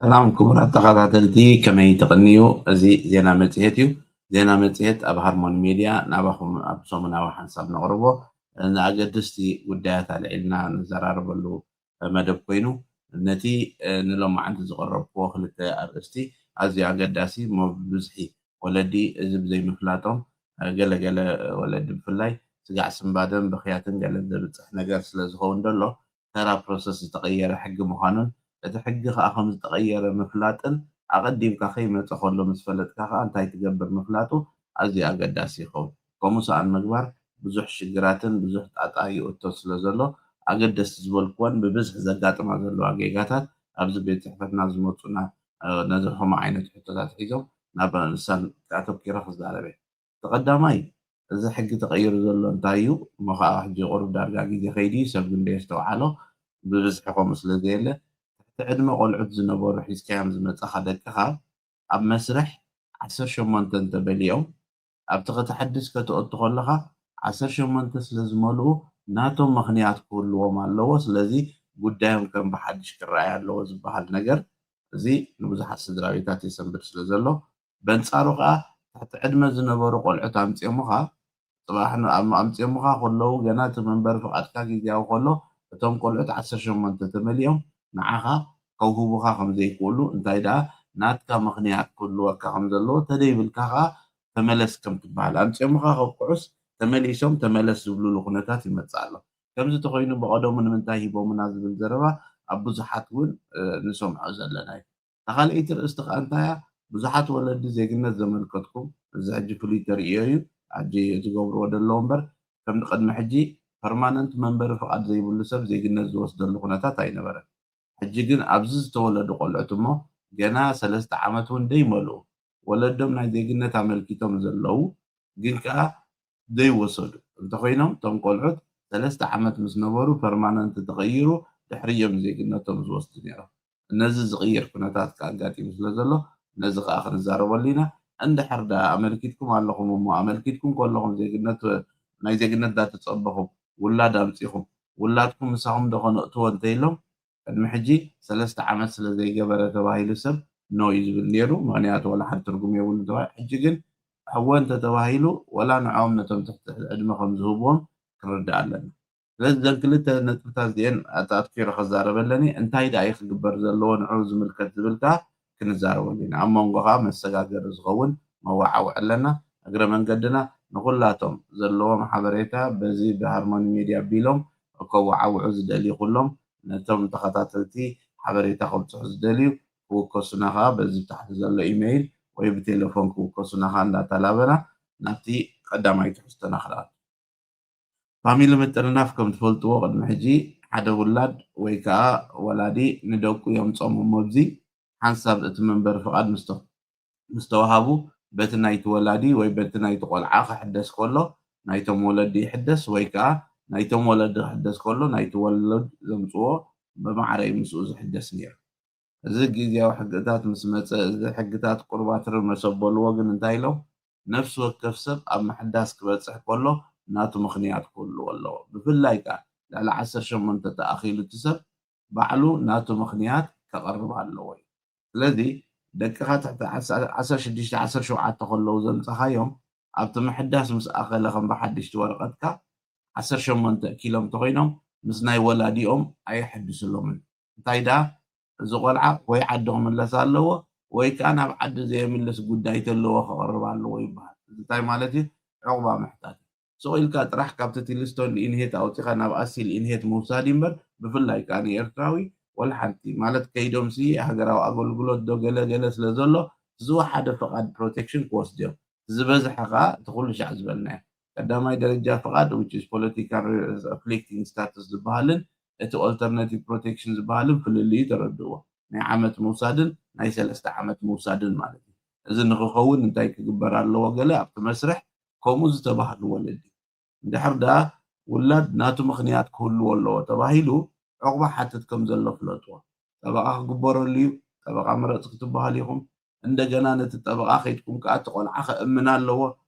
ሰላም ክቡራት ተኸታተልቲ፣ ከመይ ትቕንዩ? እዚ ዜና መጽሔት እዩ። ዜና መጽሔት ኣብ ሃርሞኒ ሜድያ ናባኹም ኣብ ሰሙናዊ ሓንሳብ ነቕርቦ ንኣገደስቲ ጉዳያት ኣልዒልና ንዘራረበሉ መደብ ኮይኑ፣ ነቲ ንሎማዓንቲ ዝቐረብክዎ ክልተ ኣርእስቲ ኣዝዩ ኣገዳሲ እሞ ብብዝሒ ወለዲ እዚ ብዘይምፍላጦም ገለ ገለ ወለዲ ብፍላይ ስጋዕ ስንባደን ብኽያትን ገለን ዘብፅሕ ነገር ስለ ዝኸውን ዘሎ ተራ ፕሮሰስ ዝተቐየረ ሕጊ ምዃኑን እቲ ሕጊ ከዓ ከም ዝተቐየረ ምፍላጥን ኣቐዲምካ ከይመፀ ከሎ ምስ ፈለጥካ ከዓ እንታይ ትገብር ምፍላጡ ኣዝዩ ኣገዳሲ ይኸውን። ከምኡ ሰኣን ምግባር ብዙሕ ሽግራትን ብዙሕ ጣጣ ይእቶ ስለ ዘሎ ኣገደስቲ ዝበልኩወን ብብዝሒ ዘጋጥማ ዘለዋ ጌጋታት ኣብዚ ቤት ፅሕፈትና ዝመፁና ነዚ ከምኡ ዓይነት ሕቶታት ሒዞም ናብ ንሳን ኣተኪረ ክዛረበ። እቲ ቀዳማይ እዚ ሕጊ ተቐይሩ ዘሎ እንታይ እዩ እሞ ከዓ ሕጂ ቁሩብ ዳርጋ ግዜ ከይዲ ሰብ ግን ደየስተውዓሎ ብብዝሒ ከምኡ ስለ ዘየለ ትሕቲ ዕድመ ቆልዑት ዝነበሩ ሒዝካዮም ዝመፃኻ ደቅኻ ኣብ መስርሕ ዓሰርተ ሸሞንተ እንተበሊኦም ኣብቲ ከተሐድስ ከተእቱ ከለኻ ዓሰርተ ሸሞንተ ስለ ዝመልኡ ናቶም ምኽንያት ክህልዎም ኣለዎ። ስለዚ ጉዳዮም ከም ብሓድሽ ክረኣይ ኣለዎ ዝበሃል ነገር እዚ ንብዙሓት ስድራ ቤታት የሰንብድ ስለ ዘሎ በንጻሩ ከኣ ትሕቲ ዕድመ ዝነበሩ ቆልዑት ኣምጺኦምኻ ጽባሕ ኣምጺኦምኻ ከለዉ ገና እቲ መንበሪ ፍቓድካ ግዜያዊ ከሎ እቶም ቆልዑት ዓሰርተ ሸሞንተ ተመሊኦም ንዓኻ ከውህቡኻ ከም ዘይክእሉ እንታይ ደኣ ናትካ ምኽንያት ክህልወካ ከም ዘለዎ ተደይብልካ ከኣ ተመለስ ከም ትበሃል ኣምጺኦምኻ ከብቅዑስ ተመሊሶም ተመለስ ዝብሉሉ ኩነታት ይመጽእ ኣሎ። ከምዚ ተኾይኑ ብቐደሙ ንምንታይ ሂቦምና ዝብል ዘረባ ኣብ ብዙሓት እውን ንሰምዖ ዘለና እዩ። እታ ካልኣይቲ ርእስቲ ከኣ እንታያ ብዙሓት ወለዲ ዜግነት ዘመልከትኩም እዚ ሕጂ ፍሉይ ተርእዮ እዩ ኣጂ ዝገብርዎ ደለዎ እምበር ከም ቅድሚ ሕጂ ፐርማነንት መንበሪ ፍቓድ ዘይብሉ ሰብ ዜግነት ዝወስደሉ ኩነታት ኣይነበረን። ሕጂ ግን ኣብዚ ዝተወለዱ ቆልዑት እሞ ገና ሰለስተ ዓመት እውን ደይመልኡ ወለዶም ናይ ዜግነት ኣመልኪቶም ዘለዉ ግን ከኣ ዘይወሰዱ እንተኾይኖም እቶም ቆልዑት ሰለስተ ዓመት ምስ ነበሩ ፐርማነንት ተቐይሩ ድሕሪ እዮም ዜግነቶም ዝወስዱ ነይሮም። ነዚ ዝቕይር ኩነታት ከኣ ኣጋጢሙ ስለ ዘሎ ነዚ ከኣ ክንዛረበሉ ኢና። እንድሕር ደኣ ኣመልኪትኩም ኣለኹም እሞ ኣመልኪትኩም ከለኹም ዜግነት ናይ ዜግነት እንዳተጸበኹም ውላድ ኣምጺኹም ውላድኩም ምሳኹም ዶ ከነእትዎ እንተኢሎም ቅድሚ ሕጂ ሰለስተ ዓመት ስለ ዘይገበረ ተባሂሉ ሰብ no እዩ ዝብል ነይሩ። ምኽንያቱ ዋላ ሓደ ትርጉም የብሉን ተባሂሉ። ሕጂ ግን ሕወ እንተተባሂሉ ዋላ ንዕኦም ነቶም ትሕቲ ዕድመ ከም ዝህብዎም ክንርዳእ ኣለና። ስለዚ እዘን ክልተ ነጥብታት እዚአን ኣተኪረ ክዛረበለኒ እንታይ ደኣ እዩ ክግበር ዘለዎ ንዕኡ ዝምልከት ዝብል ከኣ ክንዛረበሉ ኢና። ኣብ መንጎ ከኣ መሰጋገሪ ዝኸውን መወዓውዒ ኣለና። እግረ መንገድና ንኹላቶም ዘለዎም ሓበሬታ በዚ ብሃርሞኒ ሜድያ ኣቢሎም ከወዓውዑ ዝደልዩ ኩሎም ነቶም ተኸታተልቲ ሓበሬታ ከብፅሑ ዝደልዩ ክውከሱና ከዓ በዚ ብታሕቲ ዘሎ ኢሜይል ወይ ብቴሌፎን ክውከሱና ከዓ እንዳተላበና ናብቲ ቀዳማይ ትሕዝቶና ክልኣት። ፋሚሊ ምጥርናፍ ከም ትፈልጥዎ ቅድሚ ሕጂ ሓደ ውላድ ወይ ከዓ ወላዲ ንደቁ የምፆም እሞ ኣብዚ ሓንሳብ እቲ መንበሪ ፍቓድ ምስ ተዋሃቡ በቲ ናይቲ ወላዲ ወይ በቲ ናይቲ ቆልዓ ክሕደስ ከሎ ናይቶም ወለዲ ይሕደስ ወይ ከዓ ናይቶም ወለዲ ክሕደስ ከሎ ናይቲ ወለድ ዘምፅዎ ብማዕረ እዩ ምስኡ ዝሕደስ ነይሩ። እዚ ግዝያዊ ሕግታት ምስ መፀ እዚ ሕግታት ቁርባትሪ መሰበልዎ ግን እንታይ ኢሎም ነፍሲ ወከፍ ሰብ ኣብ ምሕዳስ ክበፅሕ ከሎ ናቱ ምኽንያት ክህልዎ ኣለዎ። ብፍላይ ከዓ ልዕሊ ዓሰርተ ሸሞንተ ተኣኺሉ እቲ ሰብ ባዕሉ ናቱ ምኽንያት ከቕርብ ኣለዎ እዩ። ስለዚ ደቅኻ ትሕቲ ዓሰርተ ሽዱሽተ ዓሰርተ ሸውዓተ ከለዉ ዘምፃኻዮም ኣብቲ ምሕዳስ ምስ ኣኸለ ከም ብሓድሽቲ ወረቐትካ ዓሰርተ ሸሞንተ ኪሎም እንተኾይኖም ምስ ናይ ወላዲኦም ኣየሐድስሎምን። እንታይ ደኣ እዚ ቆልዓ ወይ ዓዲ ክምለስ ኣለዎ ወይ ከዓ ናብ ዓዲ ዘየምልስ ጉዳይ ተለዎ ክቐርብ ኣለዎ ይበሃል። እዚ እንታይ ማለት እዩ? ዕቑባ ምሕታት እዩ። ስቕ ኢልካ ጥራሕ ካብቲ ቲልስቶን ኢንሄት ኣውፂኻ ናብ ኣሲል ኢንሄት ምውሳድ እዩ እምበር ብፍላይ ከዓ ንኤርትራዊ ወላ ሓንቲ ማለት ከይዶም ሲ ሃገራዊ ኣገልግሎት ዶ ገለ ገለ ስለ ዘሎ ዝወሓደ ፍቓድ ፕሮቴክሽን ክወስዱ እዮም። ዝበዝሐ ከዓ እቲ ኩሉ ሻዕ ዝበልናዮ ቀዳማይ ደረጃ ፍቓድ which is political afflicting status ዝበሃልን እቲ ኦልተርናቲቭ ፕሮቴክሽን ዝበሃልን ፍልልዩ ተረድእዎ። ናይ ዓመት ምውሳድን ናይ ሰለስተ ዓመት ምውሳድን ማለት እዩ። እዚ ንክኸውን እንታይ ክግበር ኣለዎ? ገለ ኣብቲ መስርሕ ከምኡ ዝተባህሉ ወለዲ እንድሕር ደኣ ውላድ ናቱ ምኽንያት ክህልዎ ኣለዎ ተባሂሉ ዕቑባ ሓትት ከም ዘሎ ፍለጥዎ። ጠበቓ ክግበረሉ እዩ። ጠበቓ ምረፅ ክትበሃል ኢኹም። እንደገና ነቲ ጠበቓ ከይድኩም ከዓ እቲ ቆልዓ ከእምን ኣለዎ።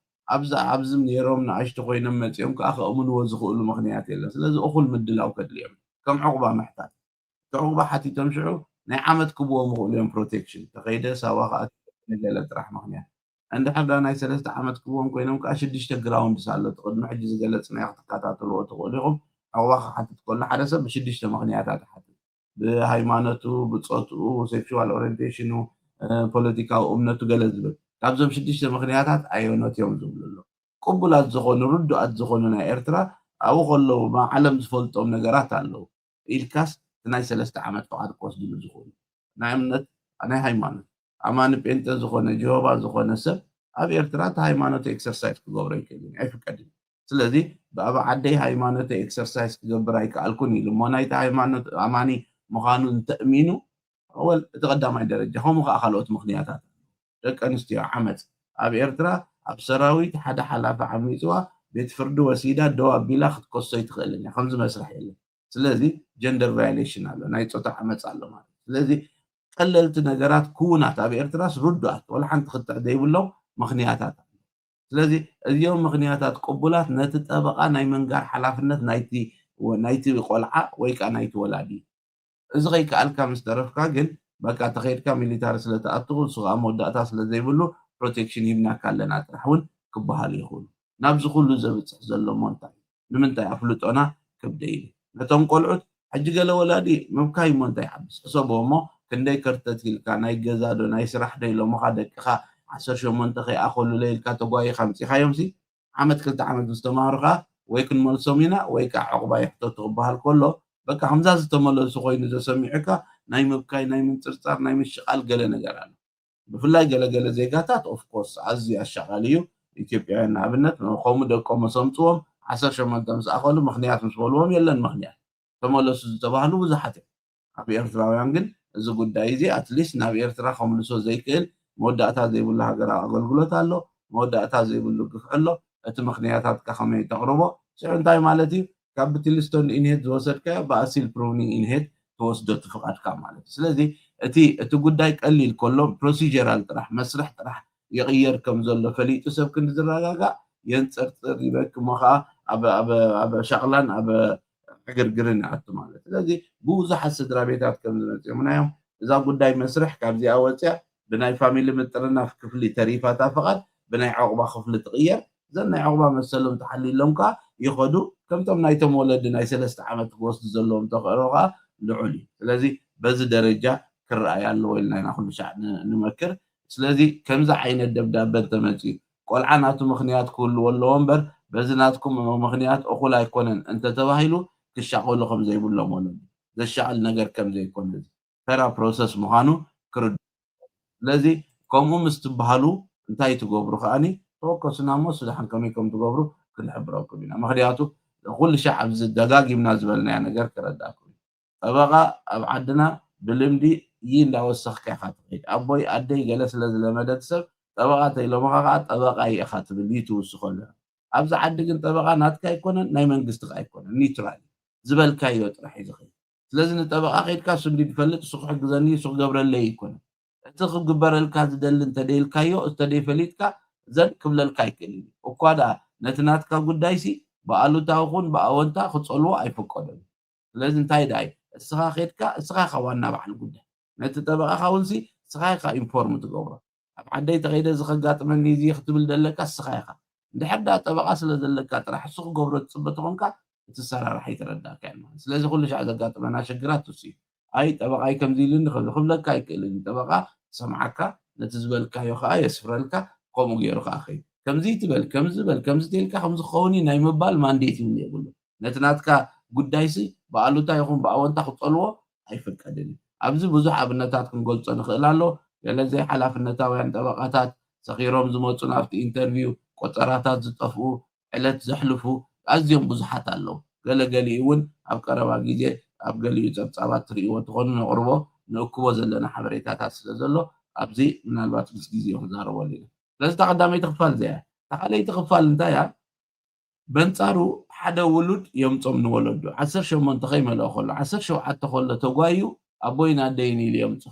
ኣብዚ ኣብዚ ነይሮም ንኣሽቱ ኮይኖም መፂኦም ከዓ ከእምንዎ ዝኽእሉ ምኽንያት የለን። ስለዚ እኹል ምድላው ከድልዮም ከም ዕቑባ ምሕታት እቲ ዕቑባ ሓቲቶም ሽዑ ናይ ዓመት ክብዎም ይኽእሉ እዮም ፕሮቴክሽን ተኸይደ ሳዋ ከዓ ገለ ጥራሕ ምኽንያት እንድሕር ዳ ናይ ሰለስተ ዓመት ክብዎም ኮይኖም ከዓ ሽዱሽተ ግራውንድስ ኣሎ እቲ ቅድሚ ሕጂ ዝገለፅናዮ ክትከታተልዎ ትኽእሉ ኢኹም። ዕቑባ ክሓትት ከሎ ሓደ ሰብ ብሽዱሽተ ምኽንያታት ይሓትት። ብሃይማኖቱ፣ ብፆትኡ፣ ሴክሹዋል ኦሪንቴሽኑ፣ ፖለቲካዊ እምነቱ ገለ ዝብል ካብዞም ሽዱሽተ ምኽንያታት ኣየኖት እዮም ዝብሉ ኣሎ። ቅቡላት ዝኾኑ ርዱኣት ዝኾኑ ናይ ኤርትራ ኣብኡ ከለዉ ዓለም ዝፈልጦም ነገራት ኣለዉ ኢልካስ ናይ ሰለስተ ዓመት ፍቓድ ክወስድሉ ዝኽእሉ ናይ እምነት ናይ ሃይማኖት ኣማኒ ጴንጠ ዝኾነ ጀሆባ ዝኾነ ሰብ ኣብ ኤርትራ እቲ ሃይማኖት ኤክሰርሳይዝ ክገብሮ ይክእልን ኣይፍቀድን። ስለዚ ብኣብ ዓደይ ሃይማኖት ኤክሰርሳይዝ ክገብር ኣይከኣልኩን ኢሉ እሞ ናይቲ ሃይማኖት ኣማኒ ምዃኑ እንተእሚኑ ወል እቲ ቀዳማይ ደረጃ ከምኡ ከዓ ካልኦት ምኽንያታት ደቂ ኣንስትዮ ዓመፅ ኣብ ኤርትራ ኣብ ሰራዊት ሓደ ሓላፊ ዓሚፅዋ ቤት ፍርዲ ወሲዳ ደው ኣቢላ ክትከሶ ይትኽእልን እያ ከምዚ መስርሕ የለን። ስለዚ ጀንደር ቫዮሌሽን ኣሎ ናይ ፆታ ዓመፅ ኣሎ ማለት ስለዚ ቀለልቲ ነገራት ክውናት ኣብ ኤርትራስ ርዱኣት ወላ ሓንቲ ክትዕ ዘይብሎም ምኽንያታት ኣሎ። ስለዚ እዚኦም ምኽንያታት ቅቡላት ነቲ ጠበቓ ናይ ምንጋር ሓላፍነት ናይቲ ናይቲ ቆልዓ ወይ ከዓ ናይቲ ወላዲ እዩ። እዚ ከይከኣልካ ምስ ተረፍካ ግን በቃ ተኸይድካ ሚሊታሪ ስለተኣትኹ እሱ ከዓ መወዳእታ ስለዘይብሉ ፕሮቴክሽን ሂብናካ ኣለና ጥራሕ እውን ክበሃሉ ይኽእሉ። ናብዚ ኩሉ ዘብፅሕ ዘሎ እሞ እንታይ እዩ? ንምንታይ ኣፍልጦና ክብደ ኢሉ ነቶም ቆልዑት ሕጂ ገለ ወላዲ ምብካይ እሞ እንታይ ይሓብስ ሕሰቦ እሞ ክንደይ ከርተት ኢልካ ናይ ገዛ ዶ ናይ ስራሕ ዶ ኢሎምኻ ደቅኻ ዓሰርተ ሸሞንተ ከይኣኸሉ ለይልካ ተጓይኻ ኣምፂኻዮም ሲ ዓመት ክልተ ዓመት ምስ ተማሃሩ ከዓ ወይ ክንመልሶም ኢና ወይ ከዓ ዕቑባ ይሕተቱ ክበሃል ከሎ በቃ ከምዛ ዝተመለሱ ኮይኑ ዘሰሚዑካ ናይ ምብካይ ናይ ምንፅርፃር ናይ ምሽቓል ገለ ነገር ኣሎ ብፍላይ ገለገለ ዜጋታት ኦፍኮርስ ኣዝዩ ኣሻቓሊ እዩ። ኢትዮጵያውያን ንኣብነት ከምኡ ደቆም መሰምፅዎም ዓሰርተ ሸሞንተ ምስ ኣኸሉ ምኽንያት ምስ በልዎም የለን ምኽንያት ተመለሱ ዝተባህሉ ብዙሓት እዮም። ኣብ ኤርትራውያን ግን እዚ ጉዳይ እዚ ኣትሊስት ናብ ኤርትራ ከምልሶ ዘይክእል መወዳእታ ዘይብሉ ሃገራዊ ኣገልግሎት ኣሎ፣ መወዳእታ ዘይብሉ ግፍዒ ኣሎ። እቲ ምኽንያታትካ ከመይ ተቕርቦ ሽዑ እንታይ ማለት እዩ? ካፒታሊስቶን ኢንሄድ ዝወሰድካዮ ብኣሲል ፕሩኒንግ ኢንሄድ ትወስዶ እቲ ፍቓድካ ማለት እዩ። ስለዚ እቲ እቲ ጉዳይ ቀሊል ከሎ ፕሮሲጀራል ጥራሕ መስርሕ ጥራሕ ይቕየር ከም ዘሎ ፈሊጡ ሰብ ክንዲ ዝረጋጋእ የንፅርፅር ይበክ እሞ ከዓ ኣብ ሻቕላን ኣብ ዕግርግርን ይኣቱ ማለት ስለዚ ብዙሓት ስድራ ቤታት ከም ዝመፅኦምና እዮም እዛ ጉዳይ መስርሕ ካብዚኣ ወፅያ ብናይ ፋሚሊ ምጥርናፍ ክፍሊ ተሪፋታ ፍቓድ ብናይ ዕቑባ ክፍሊ ትቕየር እዘን ናይ ዕቑባ መሰሎም ተሓሊሎም ከዓ ይኸዱ ከምቶም ናይቶም ወለዲ ናይ ሰለስተ ዓመት ክወስዱ ዘለዎም ተኽእሎ ከዓ ልዑል እዩ ስለዚ በዚ ደረጃ ክረኣይ ኣለዎ ኢልና ኢና ኩሉ ሻዕ ንመክር ስለዚ ከምዚ ዓይነት ደብዳበ እንተመፅኡ ቆልዓ ናቱ ምኽንያት ክህልዎ ኣለዎ እምበር በዚ ናትኩም ምኽንያት እኹል ኣይኮነን እንተተባሂሉ ክሻቐሉ ከም ዘይብሎም ወለዲ ዘሻቕል ነገር ከም ዘይኮነ እዚ ተራ ፕሮሰስ ምዃኑ ክርድኡ ስለዚ ከምኡ ምስ ትበሃሉ እንታይ ትገብሩ ከዓኒ ተወከሱና እሞ ስዳሕን ከመይ ከም ትገብሩ ክንሕብረኩም ኢና ምኽንያቱ ኩሉ ሻዕ ኣብዚ ደጋጊምና ዝበልናዮ ነገር ክረዳእኩም እዩ ጠበቓ ኣብ ዓድና ብልምዲ ይ እንዳወሰኽካ ኢኻ ትኸይድ ኣቦይ ኣደይ ገለ ስለ ዝለመደት ሰብ ጠበቓ ተይሎምኻ ከዓ ጠበቓ ኢኻ ትብል ዩ ትውስኸሉ ኣብዚ ዓዲ ግን ጠበቓ ናትካ ኣይኮነን ናይ መንግስቲ ከዓ ኣይኮነን ኒውትራል ዝበልካዮ ጥራሕ እዩ ዝኸይድ ስለዚ ንጠበቓ ከይድካ እሱ እንዲ ዝፈልጥ እሱ ክሕግዘኒ እሱ ክገብረለይ ኣይኮነን እቲ ክግበረልካ ዝደሊ እንተደይልካዮ እንተደይፈሊጥካ ዘን ክብለልካ ኣይክእልን እዩ እኳ ደኣ ነቲ ናትካ ጉዳይሲ ብኣሉታ ኹን ብኣወንታ ክፀልዎ ኣይፍቀዶን እዩ ስለዚ እንታይ ደኣ እዩ እስኻ ከድካ እስኻ ኢኻ ዋና በዓል ጉዳይ ነቲ ጠበቓኻ እውን ሲ እስኻ ኢኻ ኢንፎርም ትገብሮ ኣብ ዓደይ ተኸይደ እዚ ከጋጥመኒ እዚ ክትብል ዘለካ እስኻ ኢኻ እንድሕር ደኣ ጠበቓ ስለ ዘለካ ጥራሕ እሱ ክገብሮ ትፅበ ተኾንካ እቲ ሰራራሕ ይተረዳእካ እዩ ማለት ስለዚ ኩሉ ሻዕ ዘጋጥመና ሽግራት እሱ እዩ ኣይ ጠበቓይ ከምዚ ኢሉኒ ከምዚ ክብለካ ኣይክእልን እዩ ጠበቓ ሰምዓካ ነቲ ዝበልካዮ ከዓ የስፍረልካ ከምኡ ገይሩ ከዓ ኸይ ከምዚ ትበል ከምዚ በል ከምዚ ተልካ ከምዚ ክኸውን እዩ ናይ ምባል ማንዴት ይብሉ የብሉ ነቲ ናትካ ጉዳይሲ ብኣሉታ ይኹን ብኣወንታ ክፀልዎ ኣይፍቀድን እዩ ኣብዚ ብዙሕ ኣብነታት ክንገልፆ ንኽእል ኣሎ ገለ ዘይሓላፍነታውያን ጠበቓታት ሰኺሮም ዝመፁ ናብቲ ኢንተርቪው ቆፀራታት ዝጠፍኡ ዕለት ዘሕልፉ ኣዝዮም ብዙሓት ኣለዉ ገለገሊኡ እውን ኣብ ቀረባ ግዜ ኣብ ገሊኡ ፀብፃባት ትርእይዎ ትኾኑ ነቕርቦ ንእክቦ ዘለና ሓበሬታታት ስለ ዘሎ ኣብዚ ምናልባት ምስ ግዜ ክንዛረበሉ ኢና ስለዚ እታ ቀዳመይቲ ክፋል እዚኣ እያ እታ ካልኣይቲ ክፋል እንታይ እያ በንጻሩ ሓደ ውሉድ የምጾም ንወለዱ ዓሰርተ ሸሞንተ ከይመልኦ ከሎ ዓሰርተ ሸውዓተ ከሎ ተጓዩ ኣቦይን ኣደይን ኢሉ የምጾ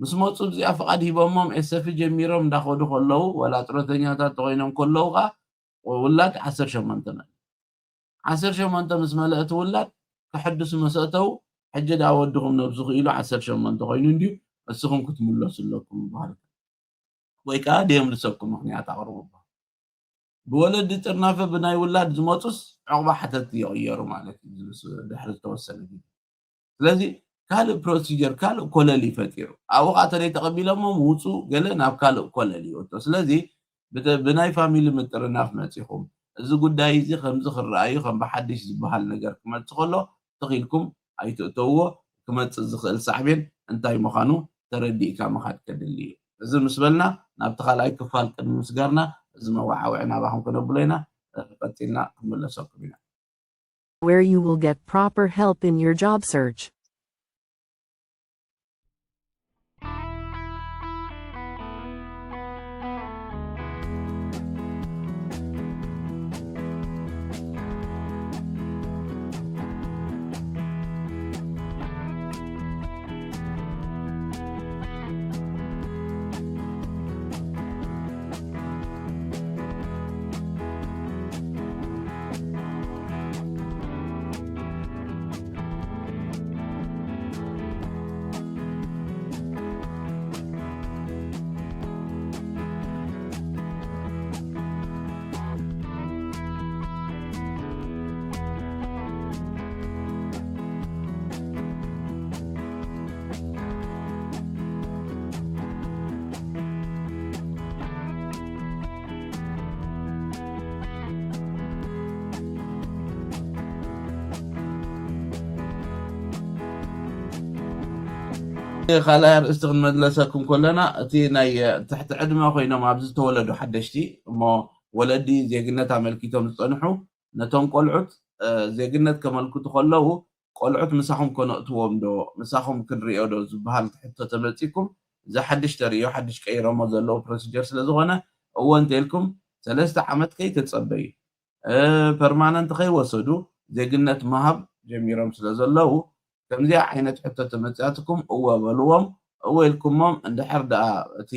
ምስ መጹ እዚኣ ፍቓድ ሂቦሞም ኤሰፊ ጀሚሮም እንዳኸዱ ከለዉ ወላ ጥረተኛታት ተኾይኖም ከለዉ ኸዓ ውላድ ዓሰርተ ሸሞንተ መ ዓሰርተ ሸሞንተ ምስ መለእቲ ውላድ ክሕድሱ መሰእተዉ ሕጂ ዳ ወድኹም ነብሱ ክኢሉ ዓሰርተ ሸሞንተ ኮይኑ እንድዩ፣ እስኹም ክትምለሱ ኣለኩም ይበሃል። ወይ ከዓ ደየምልሰኩም ምኽንያት ኣቕርቡ ይበሃል። ብወለዲ ጥርናፈ ብናይ ውላድ ዝመፁስ ዕቑባ ሓተት ይቕየሩ ማለት እዩ፣ ድሕሪ ዝተወሰነ ግዜ። ስለዚ ካልእ ፕሮሲጀር፣ ካልእ ኮለል ይፈጢሩ። ኣብኡ ከዓ ተለይ ተቐቢሎሞም ውፁ፣ ገለ ናብ ካልእ ኮለል ይወቶ። ስለዚ ብተ-፣ ብናይ ፋሚሊ ምጥርናፍ መፂኹም፣ እዚ ጉዳይ እዚ ከምዚ ክረኣዩ ከም ብሓድሽ ዝበሃል ነገር ክመፅእ ከሎ ትኺልኩም ኣይትእተውዎ። ክመፅእ ዝኽእል ሳዕቤን እንታይ ምዃኑ ተረዲእካ ምኻድ ከድሊ እዩ። እዚ ምስ በልና ናብቲ ካልኣይ ክፋል ቅድሚ ምስጋርና እዚ መወዓውዒ ናባኹም ከነብሎ ኢና። ቀፂልና ክንምለሰኩም ኢና። Where you will get proper help in your job search. ካልኣይ ኣርእስቲ ክንመለሰኩም ከለና፣ እቲ ናይ ትሕቲ ዕድመ ኮይኖም ኣብ ዝተወለዱ ሓደሽቲ እሞ ወለዲ ዜግነት ኣመልኪቶም ዝፀንሑ ነቶም ቆልዑት ዜግነት ከመልክቱ ከለዉ ቆልዑት ምሳኹም ከነእትዎም ዶ ምሳኹም ክንሪኦ ዶ ዝበሃል ሕቶ ተመፂኩም፣ እዚ ሓድሽ ተርእዮ ሓድሽ ቀይሮሞ ዘለዉ ፕሮሲጀር ስለዝኾነ እወ እንተልኩም ሰለስተ ዓመት ከይተፀበዩ ፐርማነንት ከይወሰዱ ዜግነት ምሃብ ጀሚሮም ስለዘለዉ ከምዚኣ ዓይነት ሕቶ ተመፅያትኩም እወ በልዎም። እወ ኢልኩሞም እንድሕር ደኣ እቲ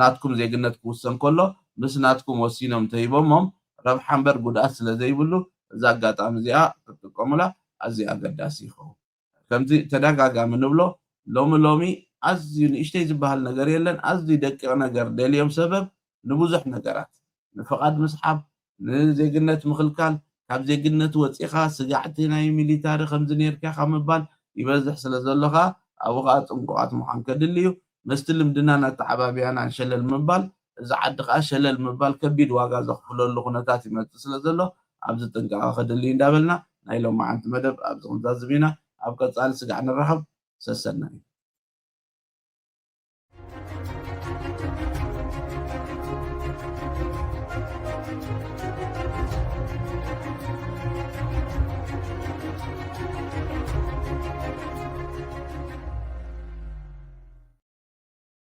ናትኩም ዜግነት ክውሰን ከሎ ምስ ናትኩም ወሲኖም ተሂቦሞም ረብሓ እምበር ጉድኣት ስለዘይብሉ እዛ ኣጋጣሚ እዚኣ ክትጥቀሙላ ኣዝዩ ኣገዳሲ ይኸውን። ከምቲ ተደጋጋሚ ንብሎ ሎሚ ሎሚ ኣዝዩ ንእሽተይ ዝበሃል ነገር የለን። ኣዝዩ ደቂቕ ነገር ደልዮም ሰበብ ንብዙሕ ነገራት ንፍቓድ ምስሓብ ንዜግነት ምኽልካል ካብ ዜግነት ወፂኻ ስጋዕቲ ናይ ሚሊታሪ ከምዚ ነርካ ካብ ምባል ይበዝሕ ስለ ዘሎ ከዓ ኣብኡ ከዓ ጥንቁቓት ምዃን ከድሊ እዩ። መስቲ ልምድናን ኣተዓባብያናን ሸለል ምባል እዚ ዓዲ ከዓ ሸለል ምባል ከቢድ ዋጋ ዘኽፍለሉ ኩነታት ይመፅእ ስለ ዘሎ ኣብዚ ጥንቃቐ ከድሊ እንዳበልና ናይ ሎማዓንቲ መደብ ኣብዚ ክንዛዝም ኢና። ኣብ ቀፃሊ ስጋዕ ንራኸብ። ሰሰናዩ።